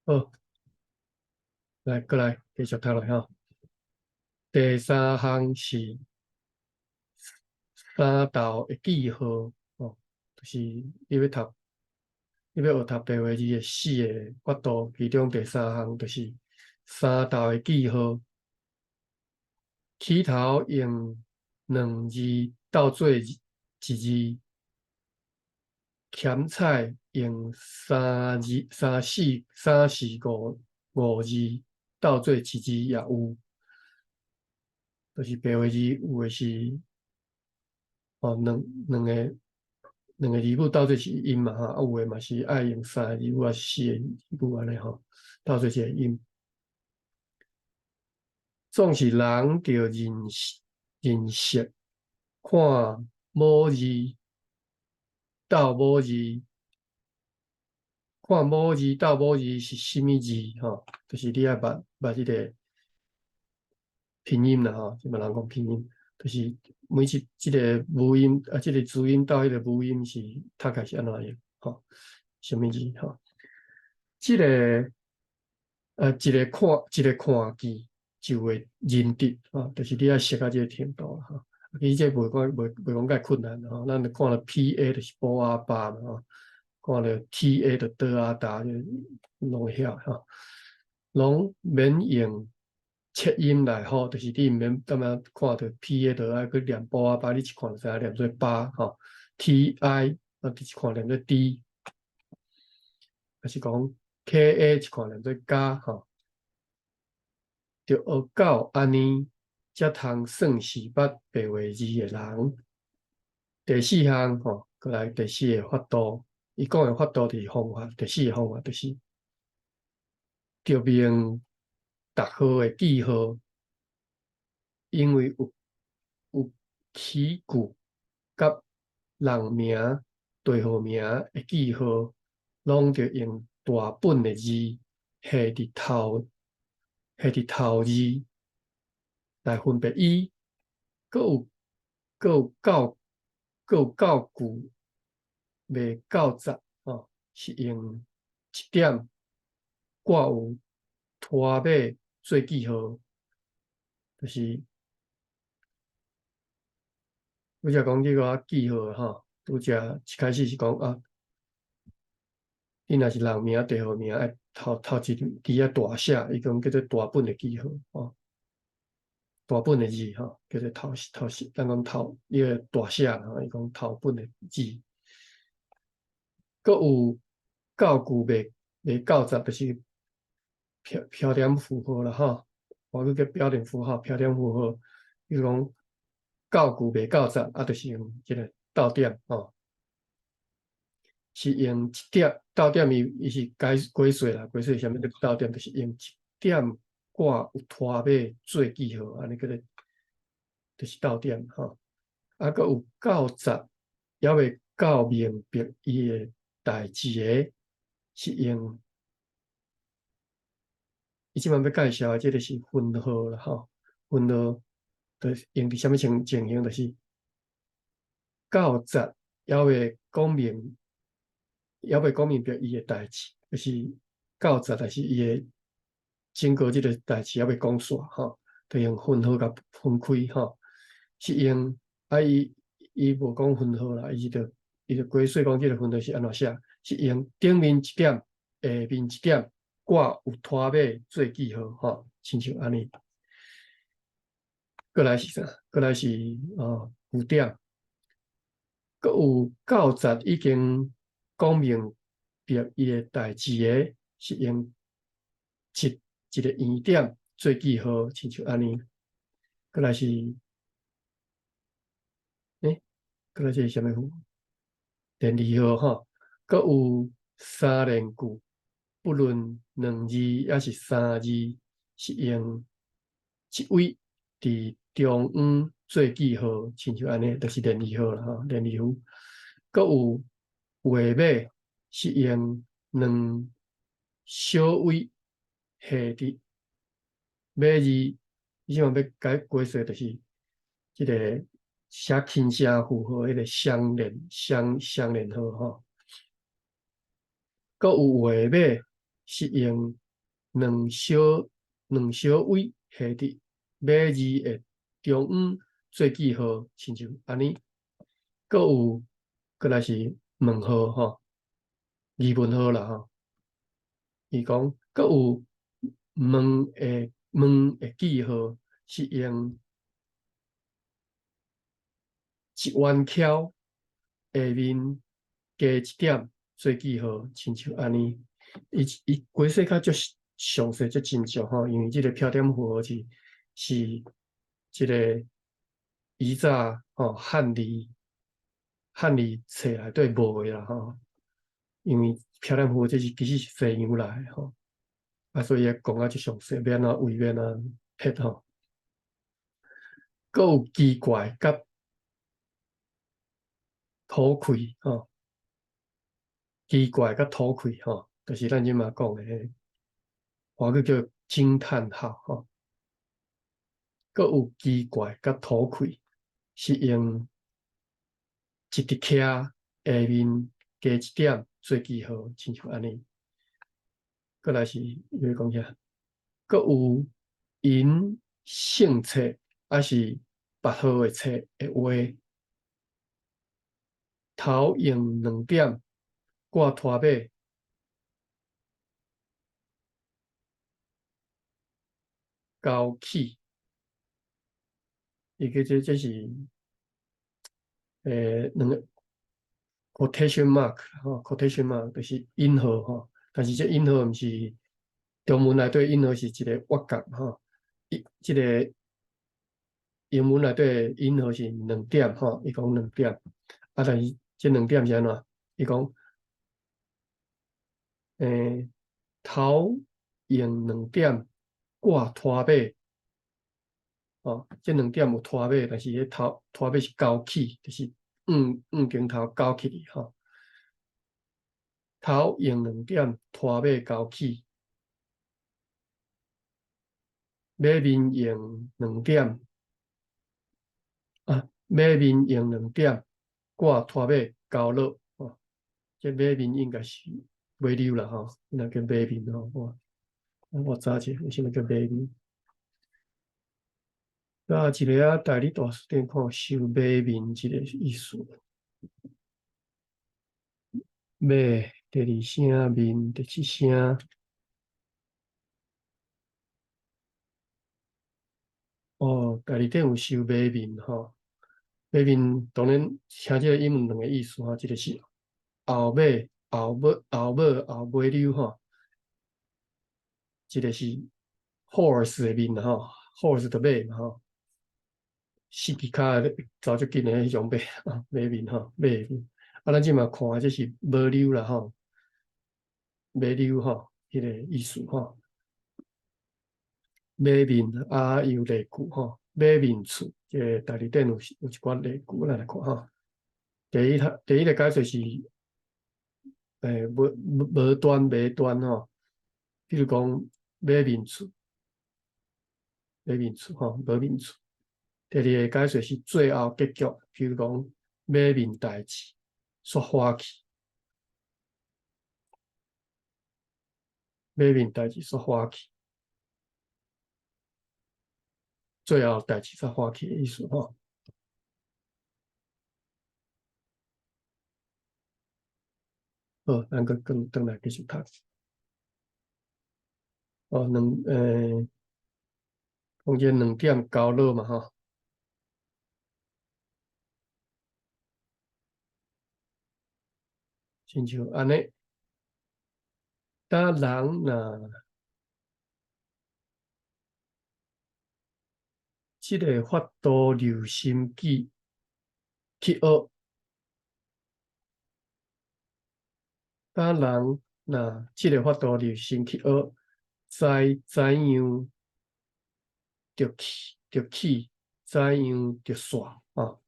好，來，過來，繼續讀落吼。第三項是三豆的記號，吼，就是你欲讀，你欲學讀白話字的四个法度，其中第三項就是三豆的記號。起頭用兩字鬥做一字，儉彩用三字、三四、三四五五字鬥做一字也有，就是白話字有的是哦，兩兩個兩個字母鬥做一個音嘛吼，啊有的嘛是愛用三個字母抑是四個字母按呢吼，鬥做一個音。總是人著認識認識看某字鬥某字，看某字鬥某字是啥物字吼，就是你愛捌捌這个拼音啦吼，這擺人講拼音，就是每一這个母音啊，這个子音鬥彼个母音是讀起來是按怎樣吼？啥物字吼？這个一个看一个看見就會認得吼，就是你愛熟到這个程度吼。其實這袂講袂袂講介困難吼，咱就看著 PA 就是寶阿爸嘛吼，看著 TA 就桌仔搭，就攏會曉吼。攏免用切音來吼，就是你毋免踮遐看著 PA 就愛去念寶阿爸，你一看就知影念做巴吼。TI 啊，一看念做 D，抑是講 KA 一看念做加吼。著學到按呢，才通算是捌白話字的人。第四項吼，過來第四个法度，伊講的法度就是方法。第四个方法就是著明逐號的記號，因為有起句佮人名、地號名的記號，攏著用大本的字下佇頭，下佇頭字來分別伊，閣有教句袂夠節吼，是用一點掛有拖尾做記號，就是拄才講這个記號吼，拄才一開始是講啊，你若是人名、地號名，愛頭頭一字愛大寫，伊講叫做大本的記號吼，大本的字吼，叫做頭頭咱講頭伊个大寫吼，伊講頭本的字。閣有教句袂夠節，就是標標點符號啦吼，我閣叫標點符號，標點符號，比如講教句袂夠節，啊，就是用這个逗點吼，是用一點逗點，伊是解解說啦，解說啥物叫逗點，就是用一點掛有拖尾做記號，按呢叫做就是逗點吼。啊，閣有夠節，猶未夠明白伊的代誌的，是用伊這擺欲介紹的這个是分號啦吼，分號就是用佇啥物情形，就是夠節猶未講明，猶未講明白伊的代誌，就是夠節，但是伊的整個這个代誌猶未講煞吼，就用分號共分開吼，是用啊伊伊無講分號啦，伊就解說講這个分號是按怎寫，是用頂面一點，下面一點，掛有拖尾做記號吼，親像按呢。過來是啥？過來是哦，句點。閣有夠節已經講明白伊的代誌的，是用一一个圓點做記號，親像按呢。過來是，過來這是啥物符？連字號吼。閣有三連句，不論兩字抑是三字，是用一位佇中央做記號，親像按呢，就是連字號啦吼，連字符。閣有畫尾是用兩小位下佇尾字，伊這擺欲解解說就是這个寫輕聲符號，彼个雙連雙雙連號吼。閣有畫尾是用兩小尾下佇尾字的中央做記號，親像按呢。閣有閣來是問號吼，疑問號啦吼。伊講閣有問的記號是用一彎曲下面加一點做記號，親像按呢。伊解釋較足詳細、足斟酌吼，因為這個標點符號是這個以早吼漢字冊內底無的啦吼，因為標點符號這是其實是西洋來的吼，啊，所以講啊足詳細，欲按怎位，欲按怎撇吼。閣有奇怪佮吐氣吼，奇怪佮吐氣吼，就是咱這馬講的，華語叫驚嘆號吼。閣有奇怪佮吐氣，是用一直徛下面加一點做記號，親像按呢。閣來是欲講啥？閣有銀性冊，抑是別號的冊的話，頭用兩點掛拖尾，勾起。伊個這是兩個 quotation mark 吼，quotation mark 就是引號吼，但是這引號毋是中文內底引號是一個挖角吼，伊這個英文內底引號是兩點吼，伊講兩點，啊，但是這兩點是按怎？伊講頭用兩點掛拖尾。哦，這兩點有拖尾，但是彼頭拖尾是勾起，就是五間頭勾起去吼。頭用兩點拖尾勾起，尾面用兩點啊，尾面用兩點掛拖尾勾落吼。這尾面應該是尾溜啦吼，那叫尾面吼。我查者，為啥物叫尾面？啊，一个啊，代理大辭典看收馬面這个意思。馬第二聲，面第七聲。哦，代理典有收馬面吼，馬面當然聽這個英文兩個意思吼，一個是後尾、後尾、後尾、後尾溜吼，一個是 horse 的面吼，horse 的馬嘛吼。四支跤走足緊的彼種馬，馬面吼，馬面。啊，咱這馬看這是馬溜啦吼，馬溜吼，彼個意思吼。馬面啊，有例句吼，馬面厝，這個大字典有一寡例句，咱來看吼。第一個解釋是，無端無端吼，比如講馬面厝，馬面厝吼，無面厝。第二個解釋是最後結局，比如講馬面代誌煞花去，馬面代誌煞花去，最後代誌煞花去的意思吼。好，咱閣轉轉來繼續讀。哦，講這兩點交落嘛吼。親像按呢，當人若這个法度留心記去學，當人若這个法度留心去學，知怎樣著去，著去，怎樣著煞啊？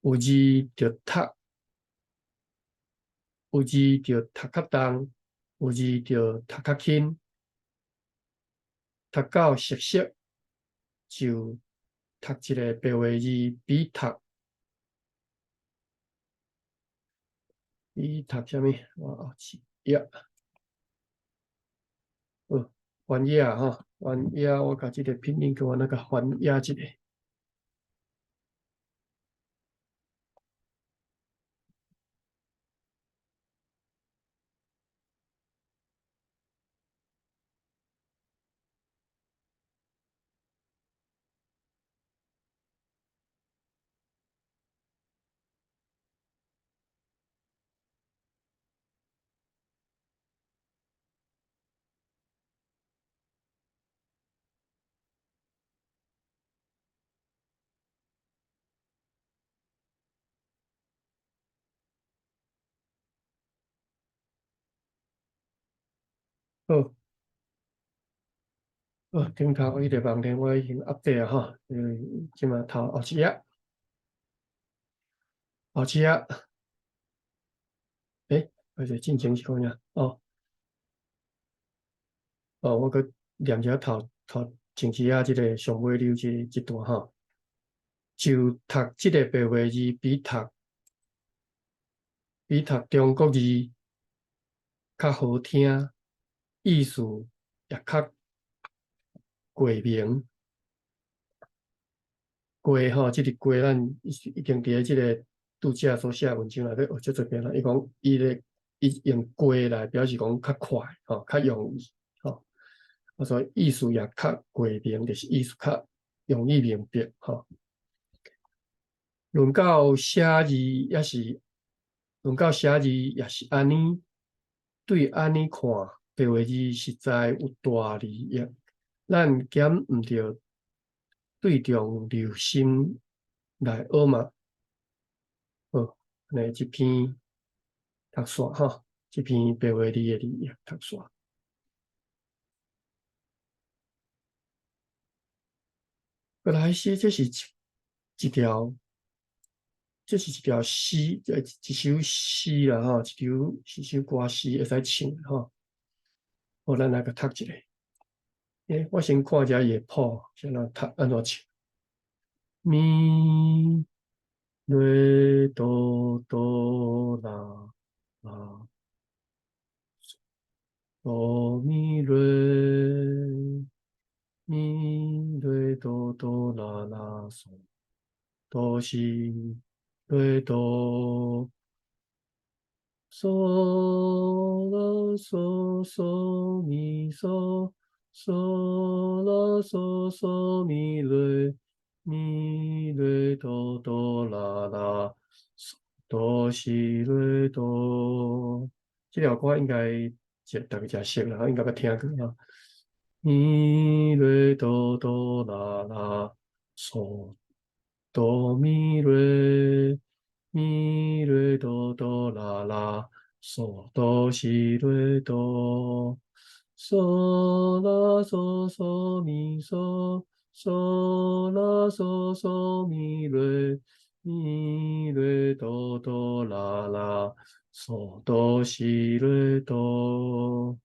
有字著讀。有字著讀較重，有字著讀較輕，讀到熟悉就讀一个白話字，比讀啥物？我後一頁。好，翻頁吼，翻頁，我共這个拼音叫我那個翻頁一下。好，好，頂頭彼个網站我已經 update 啊吼，這馬頭後一頁，後一頁，欸，還是進前是講啥？哦，哦，我閣念一下頭頭前一頁這个上尾溜這這段吼，就讀這个白話字比讀中國字較好聽。意思也較過明，過吼，這个過咱已經佇咧這个拄才所寫文章內底學足濟遍啦。伊講伊咧，伊用過來表示講較快吼，較容易吼。啊，所以意思也較過明，就是意思較容易明白吼。論到寫字也是，論到寫字也是按呢，對按呢看。白話字實在有大利益，咱敢毋著對中留心來學嘛？好，按呢這篇讀煞吼，這篇白話字的利益讀煞。過來是，這是一一條，這是一條詩，一首詩啦吼，一首一首歌詩會使唱吼。好，咱來共讀一下。欸，我先看一下伊的譜，先來讀按怎唱。咪、來、哆、哆、啦、啦、哆、咪、來、咪、來、哆、哆、啦、啦、嗦、哆、西、來、哆。嗦啦嗦嗦咪嗦，嗦啦嗦嗦咪來咪來哆哆啦啦，嗦哆西來哆。這條歌應該大家誠熟啦，應該捌聽過啊。咪來哆哆啦啦，嗦哆咪來。咪來哆哆啦啦，嗦哆西來哆，嗦啦嗦嗦咪嗦，嗦啦嗦嗦咪來，咪來哆哆啦啦，嗦哆西來哆。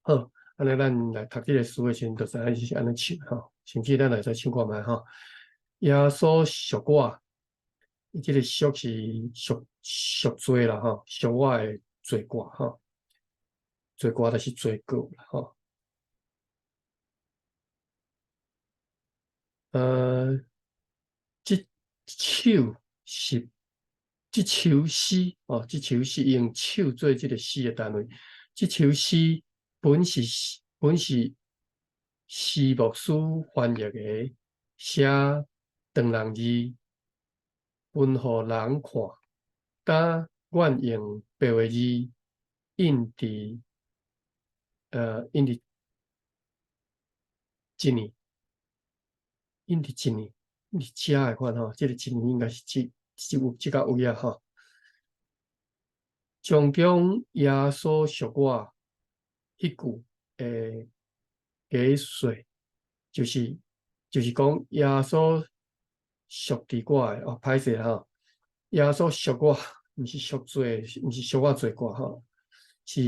好，按呢咱來讀這个詩的時陣，就知影是按呢唱吼，甚至咱來再唱看覓吼。耶穌贖我。伊這个贖是贖贖罪啦吼，贖我的罪過吼，罪過就是罪過啦吼。這首是這首詩哦，這首詩用首做這个詩的單位。這首詩本是施牧師翻譯的，寫唐人字。分予人看，但願用白話字印佇一年，印佇一年，印佇遮的款吼，這个一年應該是這這有這個位啊吼。將將耶穌贖我彼句的解說，就是講耶穌贖佇我的哦，歹勢吼，耶穌贖我，毋是贖罪，毋是贖我罪過吼，是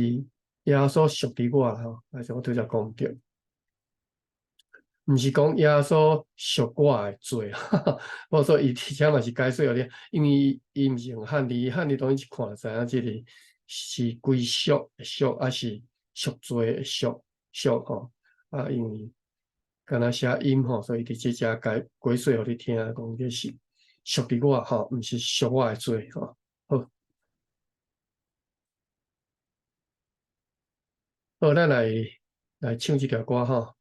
耶穌贖佇我吼，歹勢我拄才講毋對，毋是講耶穌贖我的罪，我說伊佇遮嘛是解說予你，因為伊毋是用漢字，漢字當然一看就知影這个是歸屬的屬，抑是贖罪的贖。贖吼。啊，因為敢若寫音吼，所以佇這遮解解說予你聽，講這是贖佇我吼，毋是贖我的罪吼。好，好，咱來唱這條歌吼。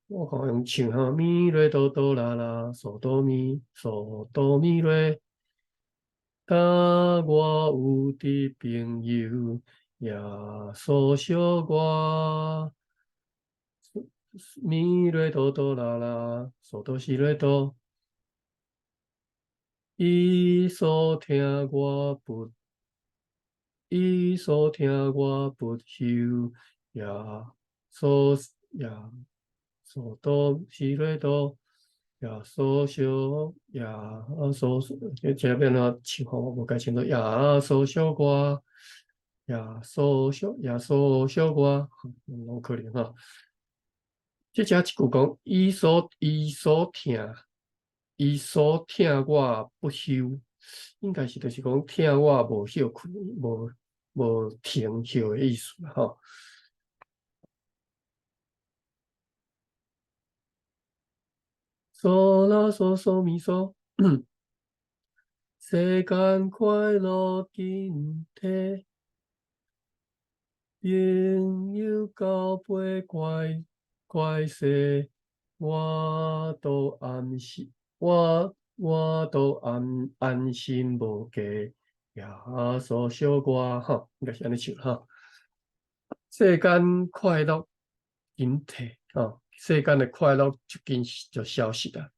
我看用唱吼，咪來哆哆啦啦，嗦哆咪，嗦哆咪來。當我有的朋友，耶穌惜我，咪來哆哆啦啦，嗦哆西來哆。伊所疼我不，伊所疼我不朽，耶穌耶穌哆西來哆。耶穌惜耶穌，這邊呢唱吼，我無解清楚。耶穌惜我，耶穌惜耶穌惜我，攏可能吼。這遮一句講，伊所疼我不休，應該是就是講疼我無歇睏，無停歇的意思啦吼。嗦啦嗦嗦咪嗦，世間快樂緊提，朋友交陪快快逝，我都安心，我都安心無假，耶穌惜我吼，應該是按呢唱吼。世間快樂緊提吼。世間的快樂一緊就消失啦。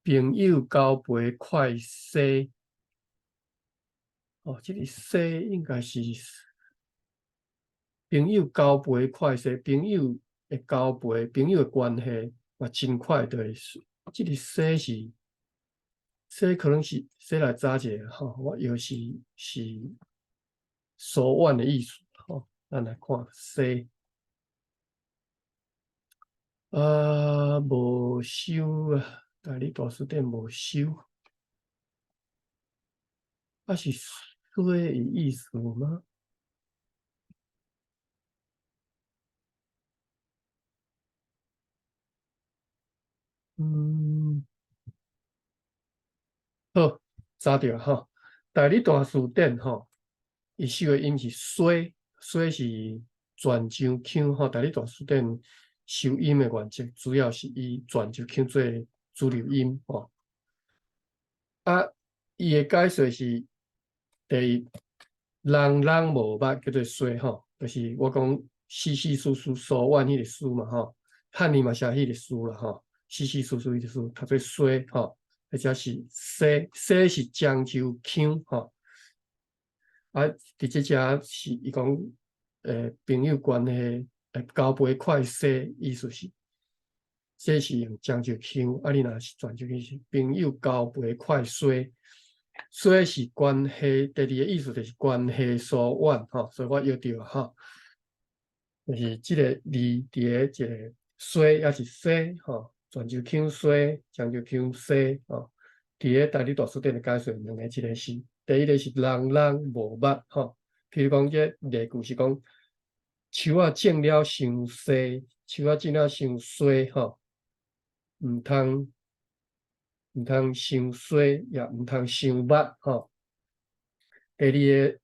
朋友交陪快逝，哦，這個逝應該是朋友交陪快逝，朋友的交陪，朋友的關係嘛，真快就會。這個逝是逝，可能是逝來查一下吼，我以為是疏遠的意思吼。咱來看逝。啊，無收啊！台語大辭典無收，啊是衰的意思嗎？嗯，好，查著吼。台語大辭典吼，伊收的音是衰，衰是泉州腔吼。台語大辭典收音的原則，主要是以泉州腔做主流音吼。啊，伊的解說是第一，人人無捌叫做衰吼，就是我講死死疏疏疏遠彼個疏嘛吼，漢語嘛寫彼個疏啦吼，死死疏疏彼個疏，讀做衰吼，或者是西，西是漳州腔吼。啊，佇這遮是伊講，朋友關係。交陪快逝，意思是，這是用漳州腔，啊，你若是泉州腔是朋友交陪快衰，衰是關係，第二個意思就是關係疏遠吼，所以我搖著吼，就是這個字佇咧一個衰抑是逝吼，泉州腔衰，漳州腔逝吼，佇咧台語大辭典的解說，兩個一個是，第一個是人人無捌吼，譬如講這例句是講。樹仔種了傷細，樹仔種了傷衰吼，毋通傷衰，也毋通傷捌吼。第二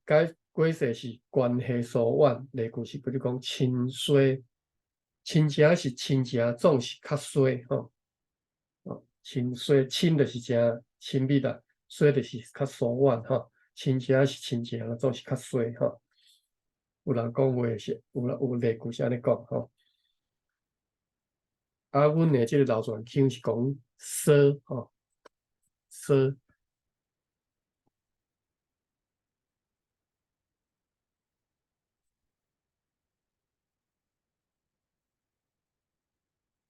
個解解釋是關係疏遠，例句是比如講親衰，親情是親情，總是較衰吼。親衰，親就是誠親密啦，衰就是較疏遠吼。親情是親情，總是較衰吼。有人講話是，有人有例句是按呢講吼。啊，阮的這個老泉腔是講疏吼，疏。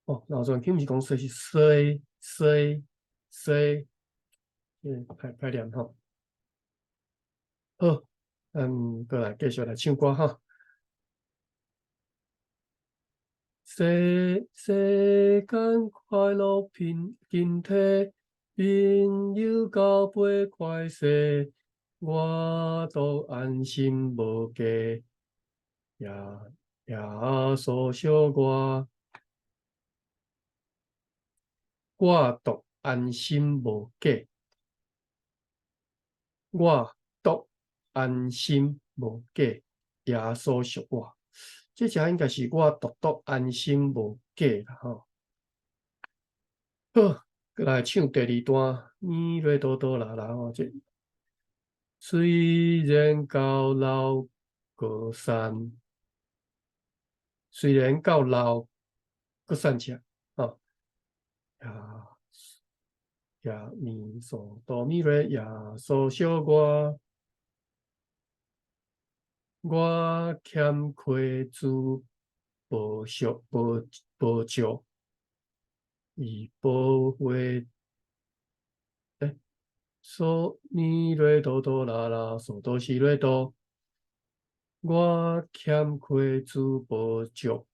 哦，老泉腔毋是講衰，是衰衰衰，歹歹念吼。好，咱閣來繼續來唱歌吼。世間快樂貧緊提，朋友交陪快逝，我都安心無假。耶耶穌惜我，我獨安心無假，我獨安心無假，耶穌惜我。這只應該是我獨獨安心無假啦吼。好，閣來唱第二段，咪來哆哆啦啦吼，這雖然到老閣散，雖然到老閣散赤，吼，呀呀咪嗦哆咪來，耶穌惜我，我欠缺主寶惜寶寶照，伊保護，欸，嗦咪來哆哆啦啦，嗦哆西來哆，我欠缺主寶照，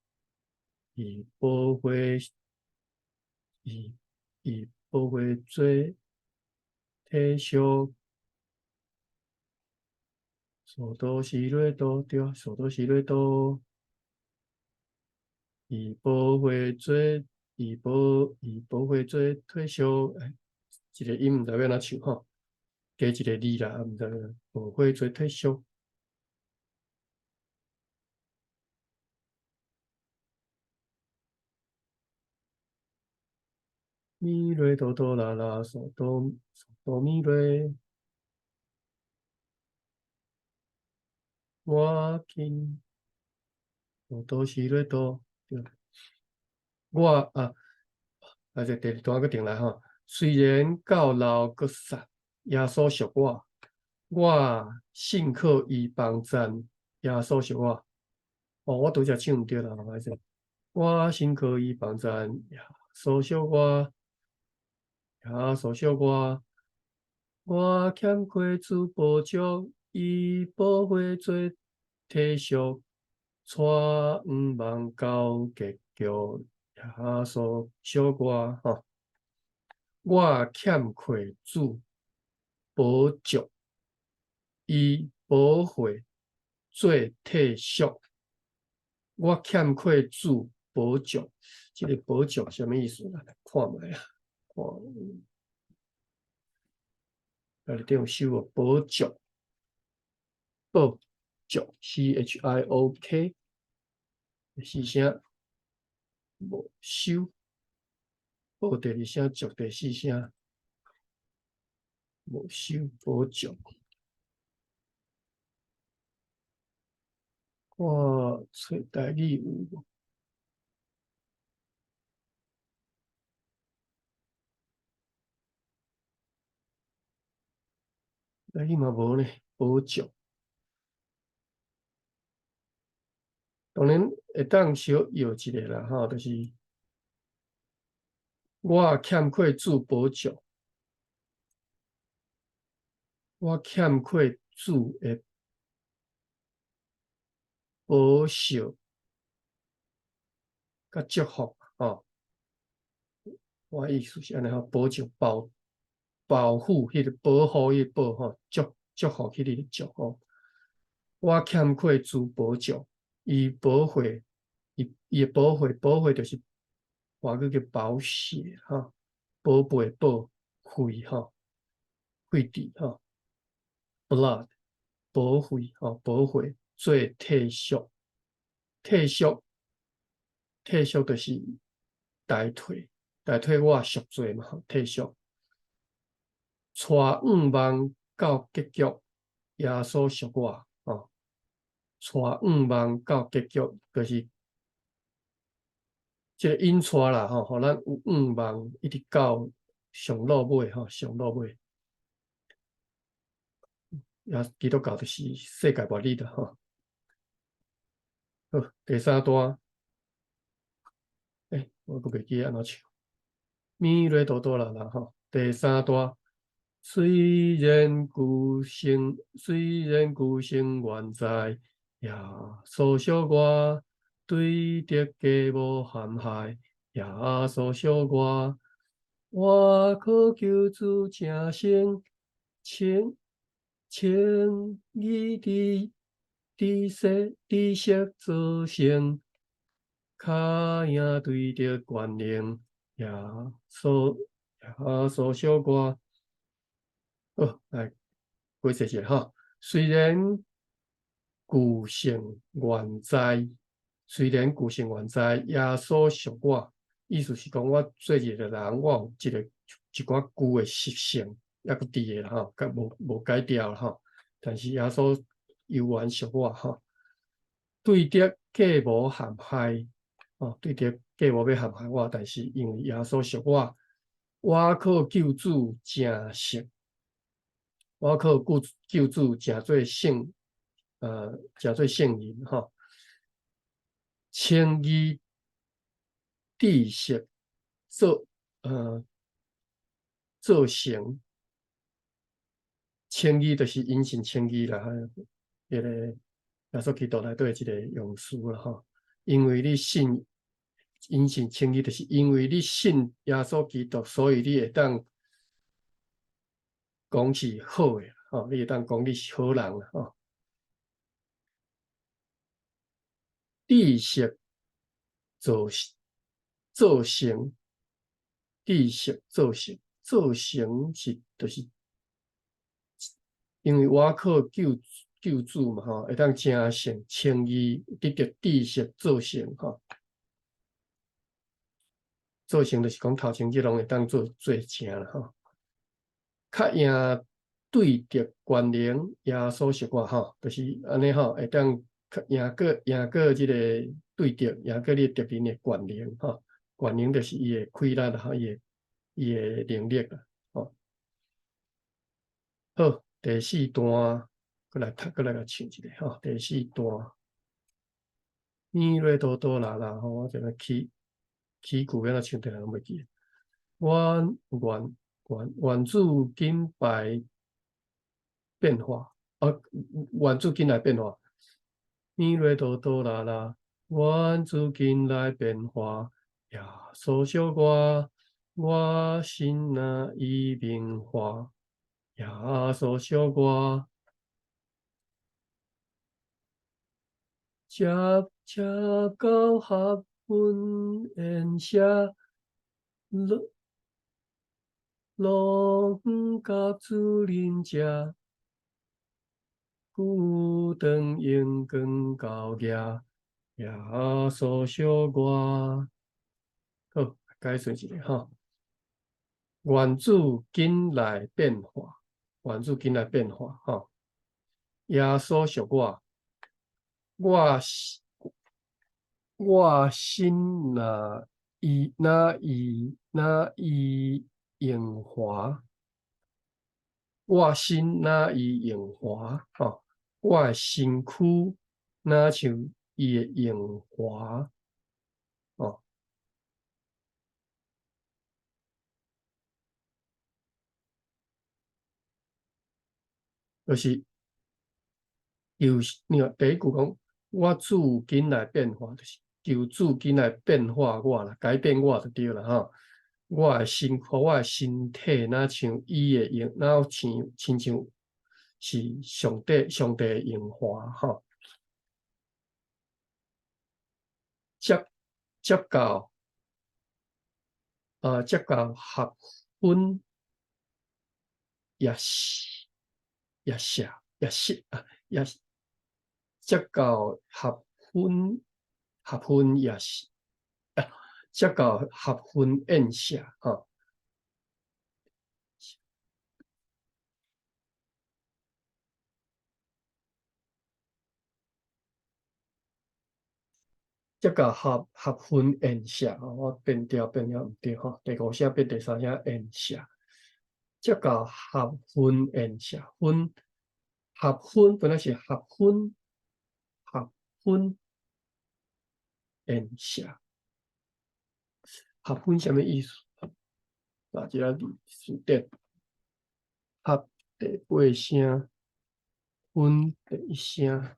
伊保護，伊伊保護做體恤，嗦哆西來哆，對，嗦哆西來哆，伊保護做。伊保伊保護做退休，欸，這個音毋知欲按怎唱吼，加一個字啦，毋知保護做退休。咪來哆哆啦啦，嗦哆嗦哆咪來，我緊嗦哆西來哆，對。我啊，啊，這第二段閣轉來吼。雖然到老閣散，耶穌惜我，我信靠伊幫贊，耶穌惜我。哦，我拄才唱毋對啦，歹勢。我信靠伊幫贊，耶穌惜我，耶穌惜我。我欠缺主保障，伊保護做體恤，帶向望到結局。耶穌惜我吼，我欠缺主保障，伊保護做退縮。我欠缺主保障，這個保障啥物意思？來看覓啊，看，啊，你頂有收無？保障，保障，C H I O K，四聲。無收，保第二聲，祝第四聲，無收保障。我揣台語有無？台語嘛無呢，保障。當然會當小搖一下啦，吼，就是我欠缺主保障，我欠缺主的保守佮祝福，吼。我意思是按呢吼，保障保保護彼個保護彼個保吼，祝祝福彼個祝吼。我欠缺主保障。伊保血，伊伊的保血，保血就是華語叫寶血吼，寶貝寶血吼，血滴吼，blood 寶血吼，寶血做退縮，退縮，退縮就是代替，代替我贖罪嘛，退縮。帶向望到結局，耶穌惜我吼。帶向望到結局，就是這個引帶啦吼，予咱有向望，一直到上落尾吼，上落尾。也基督教就是世界末日啦吼。好，第三段，欸，我閣袂記得按怎唱。咪來哆哆啦啦吼，第三段，雖然孤身，雖然孤身願在。耶穌惜我，對敵家無陷害。耶穌惜我，我渴求主成聖，稱稱義佇知識知識造成，較贏對著權能，耶穌耶穌贖我。好，來解釋一下吼。雖然舊性原在，雖然舊性原在，耶穌贖我，意思是講我做一個人，我有一個一寡舊的習性，猶閣佇的啦吼，閣無無改掉啦吼。但是耶穌猶原贖我吼，對敵計謀陷害，吼，對敵計謀欲陷害我，但是因為耶穌贖我，我靠救主成聖，我靠救救主成做聖，成做聖人吼。稱義知識做成，稱義就是因信稱義啦，彼個耶穌基督內底這個用詞啦吼。因為你信因信稱義，就是因為你信耶穌基督，所以你會當講是好的吼，你會當講你是好人吼。知識造造成，知識造成，造成是就是因為我靠救救主嘛吼，會當成聖稱義，得著知識造成吼。造成就是講頭前這攏會當做做成啦吼。較贏對敵權能，耶穌贖我吼，就是按呢吼，會當贏過這個對敵，贏過你的敵人的權能吼。權能就是伊的氣力吼，伊的能力啦吼。好，第四段，閣來讀，閣來共唱一下吼。第四段，咪來哆哆啦啦吼，我這個起起句欲按怎唱，定攏袂記。願願願願主緊來變化，啊，願主緊來變化。咪來哆哆啦啦，願主緊來變化。耶穌贖我，我心若已明化。耶穌贖我，接接到合婚宴席，樂樂園佮主人食，久長榮光到額，耶穌贖我。好，解釋一下吼。願主緊來變化，願主緊來變化吼。耶穌贖我，我我心若伊若伊若伊榮華，我心若伊榮華吼，我的身軀若像伊的榮華吼。就是求，你看第一句講，我主緊來變化，就是求主緊來變化我啦，改變我就對啦吼。我的身軀，我的身體，若像伊的榮，若像親像是上帝，上帝的榮華吼。接接到啊，接到合婚也是也是也是啊，也接到合婚合婚也是啊，接到合婚宴席吼。這個合合婚宴席吼，我變調變了毋對吼，第五聲變第三聲宴席。這個合婚宴席，婚合婚本來是合婚合婚宴席，合婚啥物意思？啊，這個字典，合第八聲，婚第一聲。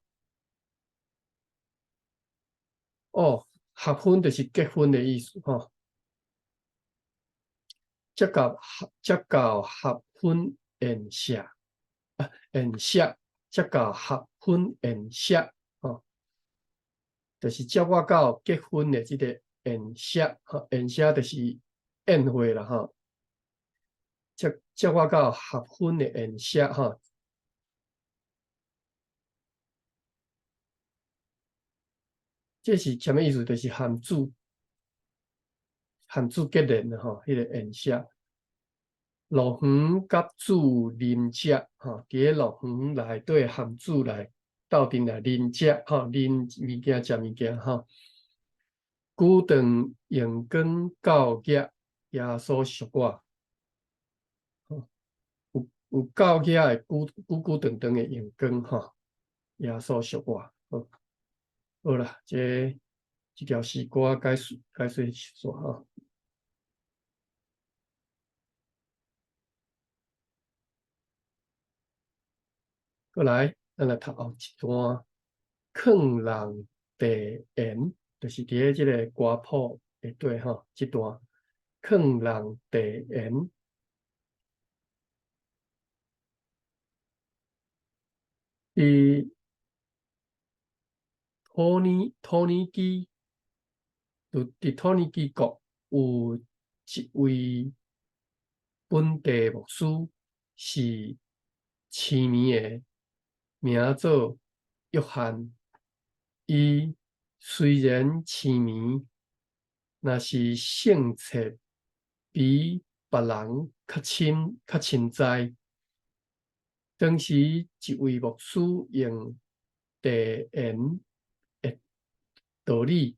哦，合婚就是結婚的意思吼。這個這個合婚宴席啊，宴席接到合婚宴席，吼，就是接我到結婚的這個宴席，吼，宴席就是宴會啦，吼。接我到合婚的宴席，吼。這是啥物意思？就是和主結連的吼，彼個宴席。樂園佮主啉食，吼，佇咧樂園內底和主來鬥陣來啉食，吼，啉物件食物件，吼。久長榮光到額，耶穌贖我。有夠額的久久久長長的榮光，吼，耶穌贖我。好，好啦，這條詩歌解說煞吼。過來，咱來讀後一段。勸人遞言，就是佇咧這个歌譜內底吼，這段勸人遞言。佇土耳其，就佇土耳其國有一位本地牧師是痴迷的，名做約翰。伊雖然痴迷，若是性切比別人較深、較深知。當時一位牧師用遞言的道理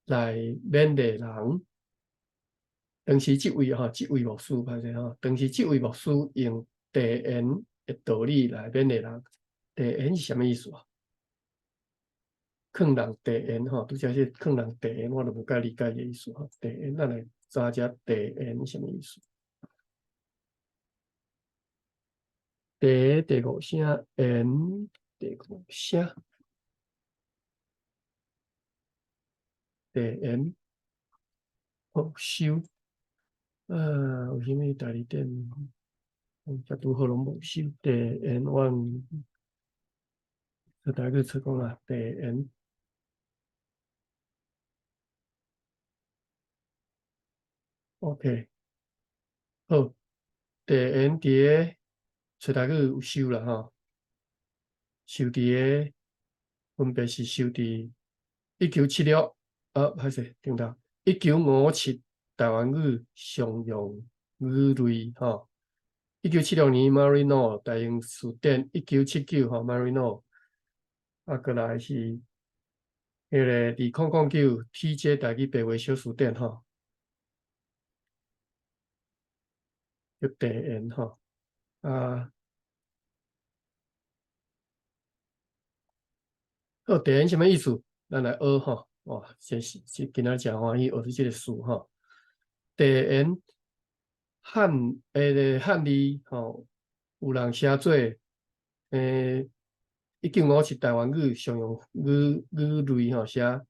來勉勵人。當時這位吼，這位牧師歹勢吼，當時這位牧師用遞言的道理來勉勵人。遞言是啥物意思啊？勸人遞言吼，拄才說勸人遞言，我都無介理解伊意思吼。遞言，咱來查者遞言啥物意思？遞第五聲，言第五聲，遞言好收。啊，有啥物代理店？遮拄好攏無收。遞言，我大家去找講啊，遞言。OK，好，遞言佇个找大家有收啦吼，收佇个分別是收佇1976，啊，歹勢，等等，1957台灣語常用語類吼，1976年 Maryknoll 大英辭典，1979吼 Maryknoll，啊，過來是彼个2009 TJ 台語白話小辭典吼。叫遞言吼，啊，好，遞言啥物意思？咱來學吼，哇，這是這今仔誠歡喜學著這个詞吼。遞言漢個漢字吼，有人寫做1957台灣語常用語類吼，寫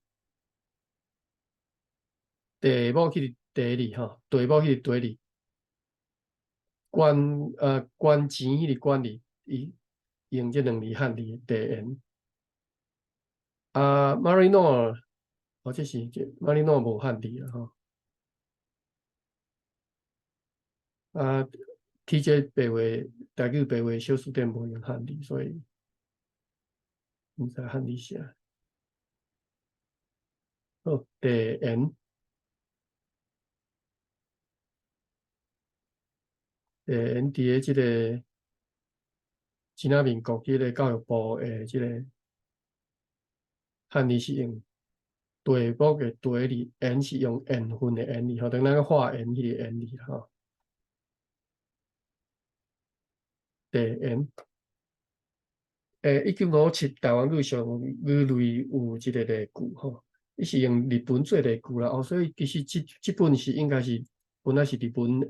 題目彼个題字吼，題目彼个題字。捐錢彼个捐字，伊用這兩字漢字遞言。啊，Maryknoll，哦，這是這 Maryknoll 無漢字啦吼。啊，TJ 白話台語白話小辭典無用漢字，所以毋知漢字啥。好，遞言。因佇咧這个支那民國彼个教育部的這个漢字是用題目的題字，言是用緣分的緣字，吼，等咱化緣彼个緣字吼。遞言，1957台灣語常用語類有這个例句吼，伊是用日文做例句啦，哦，所以其實這本是應該是。本來是日文的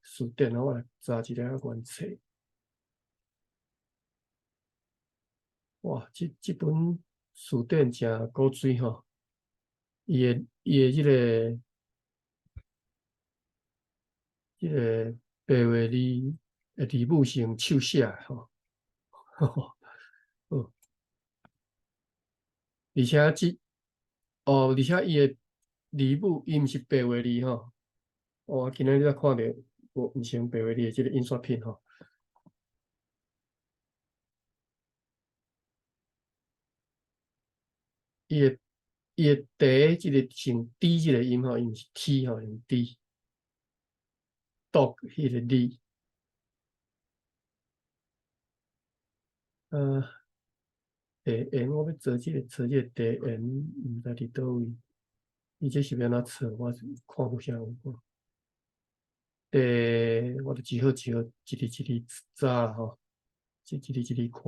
辭典，我來查一下原冊。哇，這本辭典誠古錐吼，伊的這个白話字的字母是用手寫的吼。而且這哦，而且伊的字母伊毋是白話字吼。我今仔日才看著，無毋是用白話字的這個印刷品吼。伊的第這個是用 D 這個音吼，伊毋是 T 吼，用 D。讀彼個字。地緣，我欲做這個，做這個地緣，毋知佇佗位。伊這是欲按怎做？我是看無啥有看。地，我就只好只好一字一字查吼，一字一字看。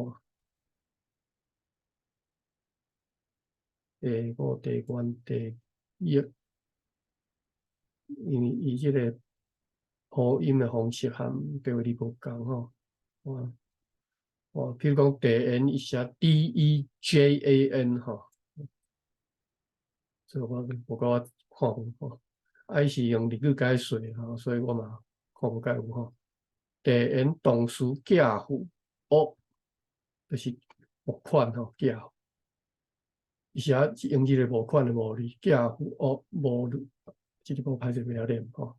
第五、地緣、地域，因為伊這個呼音的方式和白話字無仝吼。我哦，譬如講地緣，伊寫 D E J A N 吼，所以我無夠我看無吼。啊，伊是用日語解說吼，所以我嘛看無介有吼。地緣動詞寄付，哦，就是募款吼，寄付。伊寫用這個募款的募字，寄付哦，募字，這個無歹勢袂曉念吼。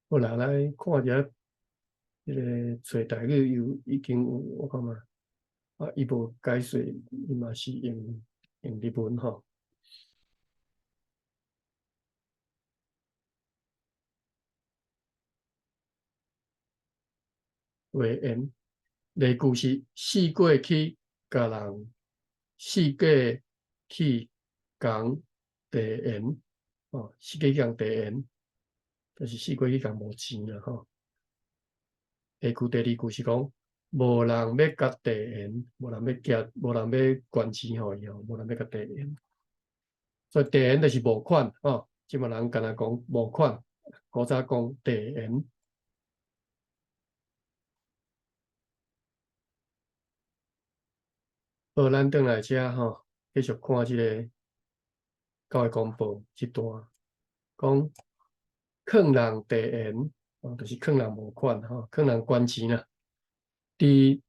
好啦，來看一下。這個揣台語有已經有，我感覺啊，伊無解說，伊嘛是用日文吼。話言，例句是四過去共人，四過去共地緣，哦，四過去共地緣，就是四過去共無錢啦，吼。下句第二句是講，無人欲共地緣，無人欲寄，無人欲捐錢予伊吼，無人欲共地緣。所以地緣就是募款吼，這擺人干焦講募款，古早講地緣。好，咱轉來遮吼，繼續看這個教會公報這段，講勸人地緣。哦，就是勸人募款吼，勸人捐錢啦。佇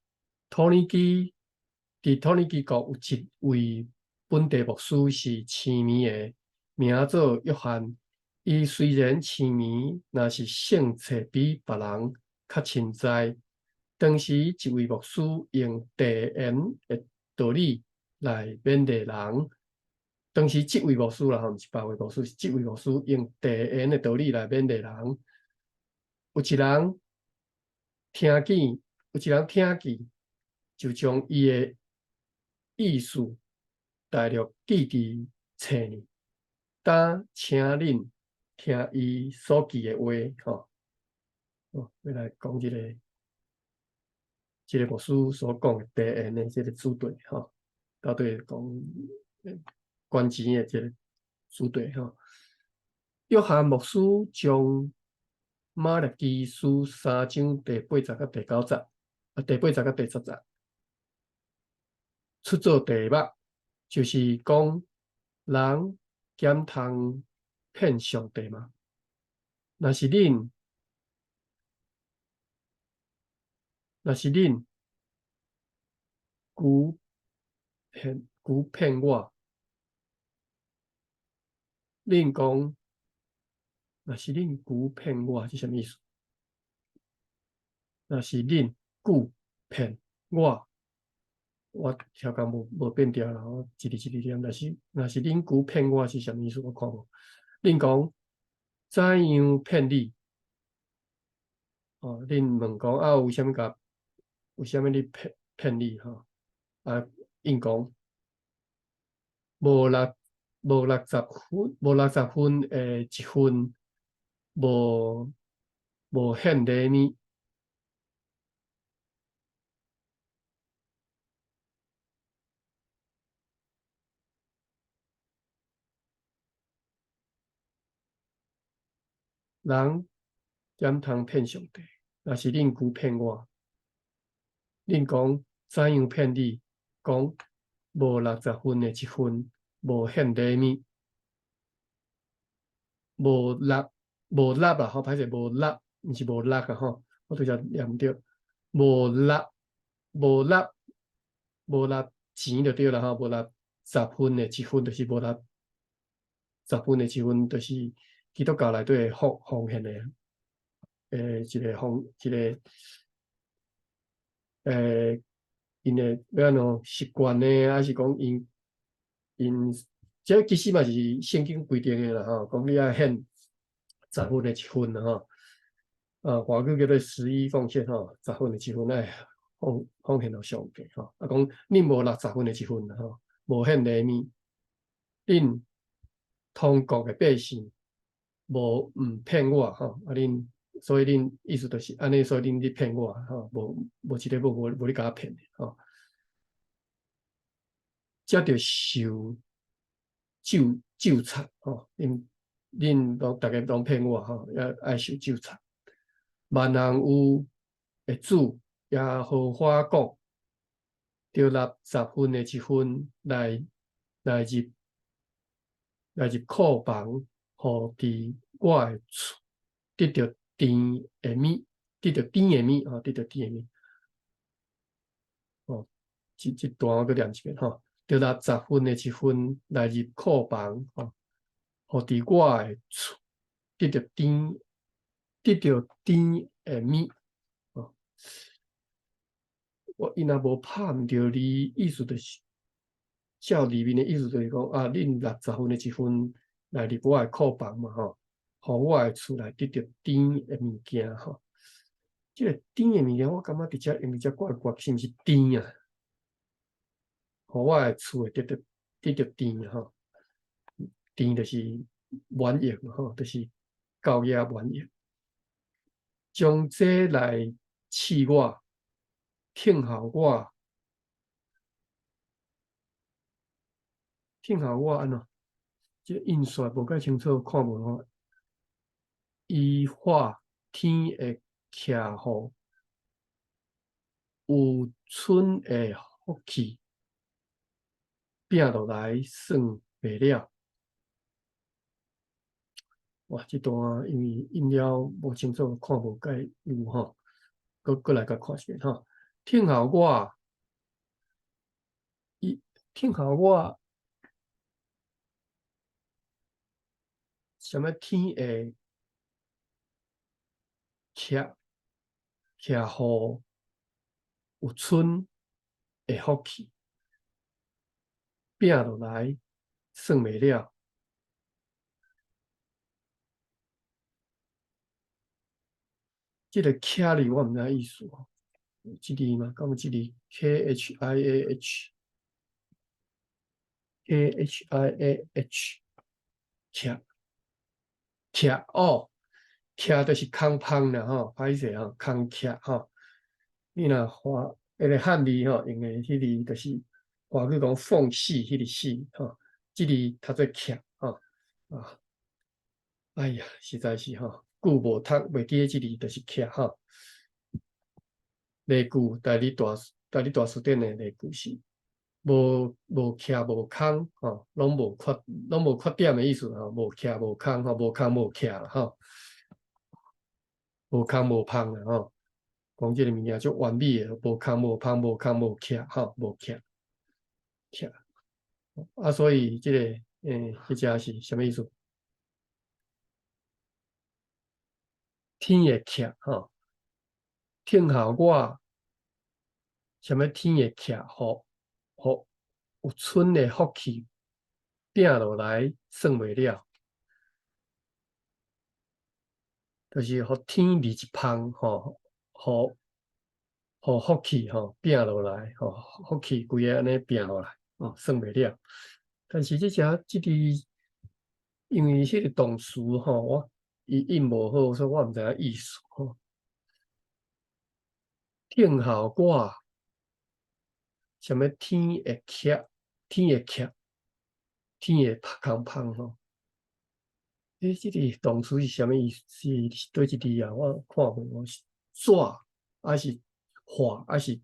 土耳其國有一位本地牧師是痴迷的，名做約翰。伊雖然痴迷，若是性冊比別人較凊彩。當時一位牧師用地緣的道理來勉勵人。當時這位牧師啦，吼，毋是別位牧師，是這位牧師用地緣的道理來勉勵人。有一人聽見，就將伊的意思大略記佇冊裡。當請恁聽伊所記的話，吼，哦，欲來講這個牧師所講的地緣的這個主題，吼，到底講捐錢的這個主題，吼。約翰牧師將馬拉基書三章第八節佮第九節，啊，第八節佮第十節，出做題目，就是講人敢通騙上帝嗎？若是恁欺騙我，恁講。若是恁欺騙我，這啥物意思？若是恁欺騙我，我超工無變調啦，我一字一字念。若是恁欺騙我是啥物意思？我看無。恁講怎樣騙你？哦，恁問講啊，有啥物共？有啥物咧騙你？吼啊，𪜶講無六十分的一份，無獻禮物。人敢通騙上帝？若是恁欺騙我，恁講怎樣騙你？講無六十分的一份，無獻禮物，無六無六啊！吼，歹勢無六，毋是無六啊！吼，我拄才念毋著，無六無六。無納錢就對啦吼，無納十分的一分，就是無納十分的一分，就是基督教內底奉獻的，一個𪜶的欲按怎習慣呢？還是講𪜶這其實嘛是聖經規定的啦吼，講你愛獻十分的一分啦吼。啊，華語叫做十一奉獻吼，十分的一分愛奉獻予上帝吼。啊，講恁無納十分的一分吼，無獻禮物，恁通國的百姓無毋騙我吼。啊，恁所以恁意思就是按呢，所以恁咧騙我吼，無一個無咧共我騙的吼。才著受咒詛吼，恁攏逐家攏騙我吼，也愛受咒詛。萬項有的主耶和華講，著納十分的一分來入庫房，予佇我的厝得著甜的物，得著甜的物吼，得著甜的物。哦，這段我閣念一遍吼，著納十分的一分來入庫房，吼，予佇我的厝得著甜的物。哦，我伊若無拍毋著字，意思就是，照字面的意思就是講啊，恁納十分的一分來入我的庫房嘛，吼，予我的厝內得著甜的物件，吼。這個甜的物件，我感覺佇遮用佇遮怪怪，是毋是甜啊？予我的厝會得著甜吼，甜就是滿溢吼，就是夠額滿溢。將這來試我，聽候我，聽候我按怎？這印刷無介清楚，看無吼。伊化天的徛雨，有春的福氣，摒落來算袂了。哇！這段因為印了無清楚，看無介有吼，閣來共看一遍吼。聽候我，伊聽候我，啥物天會徛雨，有春的福氣，摒落來算袂了。這個徛字我毋知意思吼，這字嘛，敢有這字 K H I A H，K H I A H，徛徛哦，徛就是空芳啦吼，歹勢吼，空徛吼。你若華彼個漢字吼，用的彼字就是華語講縫隙彼個隙吼，這字讀做徛吼啊。哎呀，實在是吼。久無讀，袂記得這字就是徛吼。例句，台語大辭典的例句是無徛無空吼，攏無缺點的意思吼，無徛無空吼，無空無徛啦吼，無空無芳啦吼。講這個物件足完美的，無空無芳，無空無徛吼，無徛徛。啊，所以這個彼只是啥物意思？天會徛吼，聽候我，啥物天會徛雨，予有春的福氣摒落來算袂了，就是予天離一芳吼，予福氣吼摒落來，吼福氣規个按呢摒落來，哦算袂了。但是這只這字，因為彼個動詞吼，我伊印無好，所以我毋知影意思吼。聽候我，啥物天會徛，天會徛，天會空芳吼。這個動詞是啥物意思？是佗一字啊？我看無是紙，還是畫，還是帶？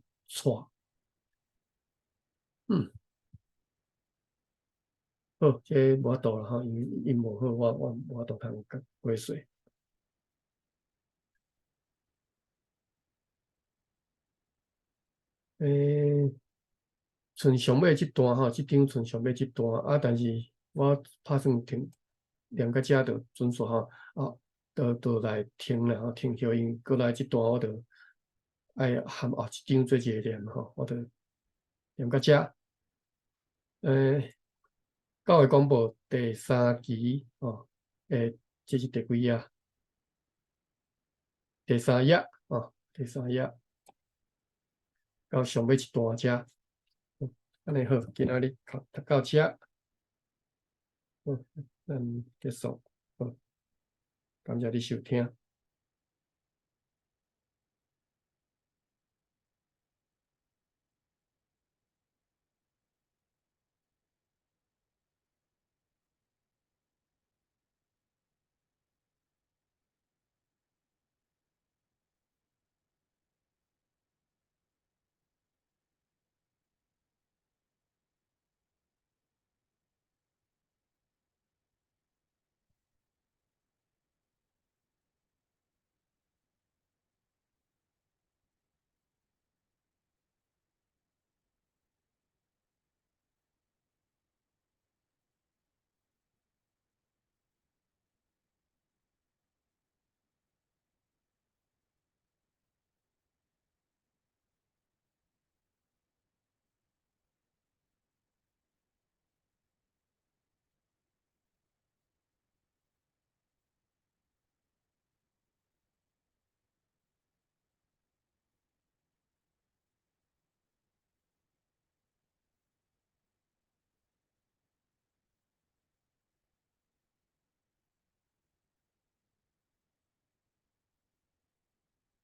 好，這無法度啦吼，因為印無好，我無法度通解說。賰上尾這段吼，這張賰上尾這段啊，但是我拍算停念到遮就準煞吼，啊，就來停啦吼，停歇，因過來這段我就愛含後一張做一下念吼，我就念到遮。教會公報第三期吼，這是第幾頁？第三頁哦，第三頁到上尾一段遮。按呢好，今仔日讀到遮，好，咱結束，好，感謝你收聽。